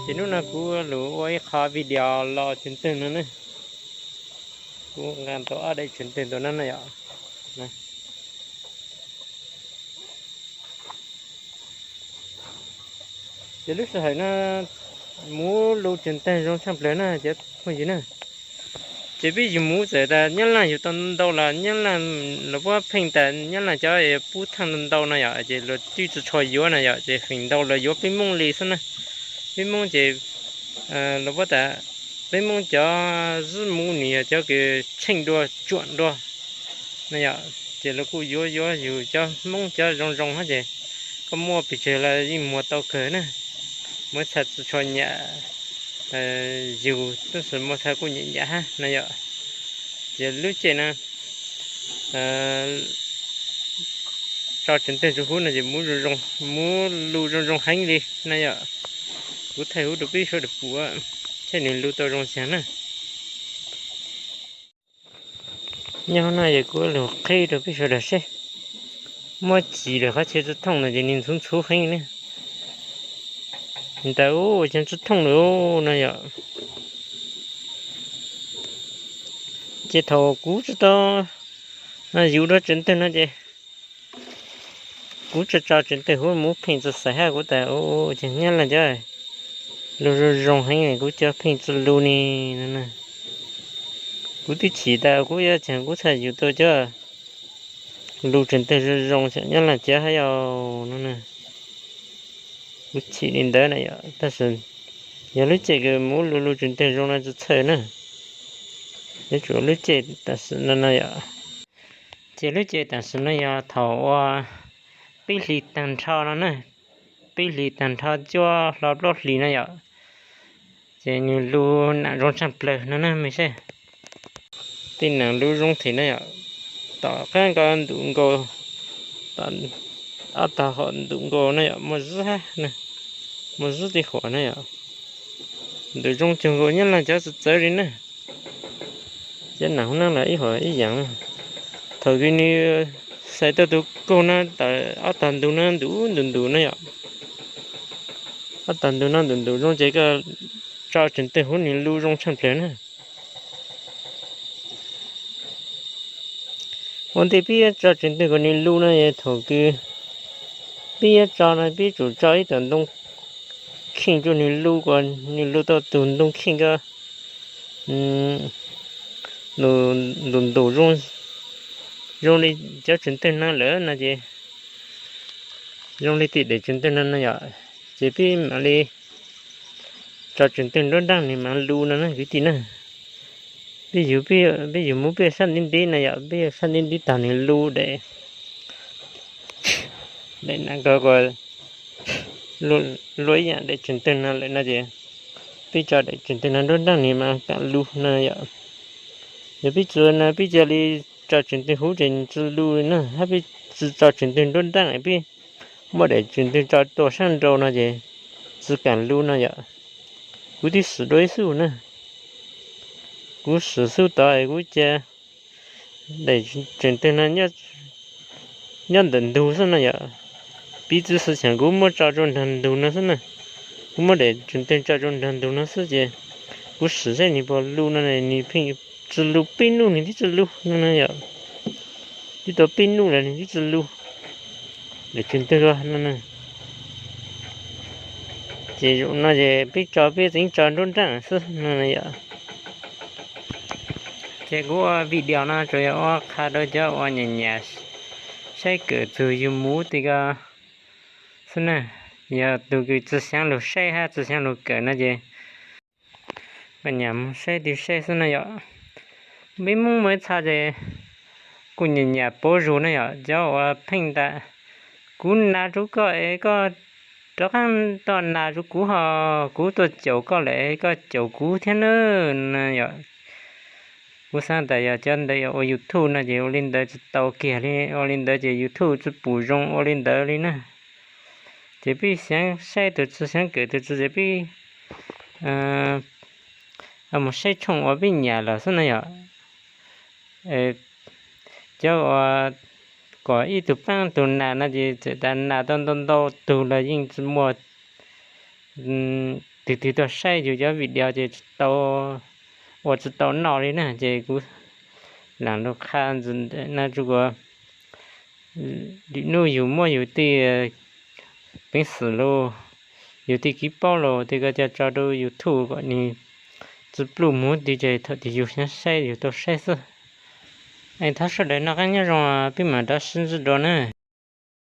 Ces hnub no kuv lug ua ib qho video los tsev twg no ne, kuv nqa tau ob daim tsev twg ntawm no na yom. Ces lub sij hawm no muv lug tsev twg zoo tshaj plawg na cov phooj ywg na. Ces peb yug muv txawm tas Nyab Laj yug tau ntau los Nyab Laj los puab pheej tas Nyab Laj cov pub thaaj ntau ntau no yom, ces luag twb tsi tshua yuav no yom, ces feem ntau luag yuav peb Moob li xwb na. Peb Moob ces luag puab tas peb Moob cov zwb muv nws yog cov kws tsheej dua tsuam dua no yom, ces luag kuj yuav yuav yug cov Moob cov zoo zoo hab ces koj muaj pes tsawg los yeej muag tau kawg na. Muaj txha tsi tshua nyam yug tab sis muaj txha kuj nyam nyam hab na yom. Ces lub caij no tso tsev twg rua huv no ces muv lug zoo zoo heev li na yom. Kuv thaij huv rua peb sawv daws pum thiab nws lug tau zoo xyag na. Nyob no yog kuv lug qhib rua peb sawv daws saib, muab cim lawm qhov chaw tsi thooj no ces nws ntxhuv ntxhuv heev na. Ntawd ua cas tsi thooj lawm no yom. Ces thaum kuv tsi tau yug dua tsev twg no ces kuv tso tso tsev twg huv muv pheej tsi xaiv hab kuv tas ua cas Nyab Laj cov lug zoo zoo heev kuv cov pheej tsi lug ne no. Kuv twb chim tas kuv yuav cas kuv txhaj yug tau cov lug tsev twg zoo zoo xyom Nyab Laj cov hab yom no. Kuv chim li ntawd na yom, tab sis yog lub caij kws muv lug lug tsev twg zoo no tsi txhawj na. Yuav tsum lub caij tam sim no no yom. Ces lub caij tam sim no yog thaum ua peb hlis tag nrho no na, peb hlis tag nrho cuaj hlo plaub hlis no yom. Ces nws lug nam zoo tshaj plawg no na mej saib. Tej nam lug zoo thiab na yom, tom qaab nkaus ntum nkaus, ob tog hom ntum nkaus na yom, muaj zwb hab, muaj zwb tej huam na yom. Ntum zoo cuag nkaus Nyab Laj cov txawv txawv li na. Cov nam huv no los ib huam ib yaam. Thaum kws nws xais tau tus kaug no tawm ob tog ntug no ntum ntum ntum na yom. Ob tog ntug no ntum ntum zoo ces koj tso tsev twg huv nws lug zoo tshaj plawg na. Ua ntej peb yuav tso tsev twg kom nws lug no, thaum kws peb yuav tso no peb tsum tso ib tug ntoo kheej rua nws lug kom nws lug tau tug ntoo kheej ko ntum ntum zoo li cov tsev twg no lawm no ces zoo li tej daim tsev twg no no yom, ces peb mam li tso tsev twg nruab nraag nws mam lug no na kwv tij na. Peb yug, peb yug muv peb sab ntev ntev no yom, peb sab ntev ntev tog nws lug daim, daim nam ko luag ib yaam daim tsev twg no lawm no ces peb tso daim tsev twg no nruab nraag nws mas kaam lug no yom. Yog peb tsi no peb ca li tso tsev twg huv ces tsi lug na, hab peb tsi tso tsev twg nruab nraag peb muab daim tsev twg tso tuaj sab nrau no ces tsi kaam lug no yom. Kuv twb swm dua ib xub na, kuv swm xub tod kuv ca daim tsev twg no nyob ntawm ntug xwb no yom. Piv txwv xwv xyaam kuv muab tso rua nraag ntug no xwb na, kuv muab daim tsev twg tso rua nraag ntug no xwb ces kuv swm saib nws puas lug no, nws pheej tsi lug peb nub nws twb tsi lug no na yom. Twb tau peb nub lawm nws twb tsi lug daim tsev twg no na. Ces zaum no ces peb tso peb tseev tso nruab nraag xwb no yom. Ces kuv ua video no tsuas yog ua qha rau cov uas nyiam nyiam saib kawm txug yug muv tej ko xwb na. Yog tug kws tsi xyaav lug saib hab tsi xyaav lug kawm no ces koj nyiam moog saib twg saib xwb no yom. Peb Moob muaj ib txha ces kuj nyiam nyiam pauv zug na yom, cov uas pheej tas kuv nas rua koj es koj rov qaab tuaj nas rua kuv ho, kuv tuaj caum koj lawm koj caum kuv thiab na no yom. Kuv xaav tas yog cov ntawd yog ua YouTube no ces ua li ntawd tsi tau kiag li, ua li ntawd ces YouTube tsi pum zoo ua li ntawd li na. Ces peb xyaav saib tug tsi xyaav kawm tug tsi ces peb mus saib tshooj uas peb nyiam lawm xwb na yom. Cov uas kom ib tug paab tug nas no ces txawm tas nas tau ntau ntau tug los yeej tsi muaj tus twg tuaj saib yus cov video ces tsis tau, ua tsis tau noj li na. Ces kuv lam lug qha ntxiv no rua kuas lwm nub yus muab yus tej peev xwm los yus tej kev paub los tej ko coj tso rau YouTube kom nws tsi pluj mus twg ces thaum twg yus xav saib yus tau saib xwb. Es thov sawv daws noj qab nyob zoo, peb mam rov sib ntsib dua na.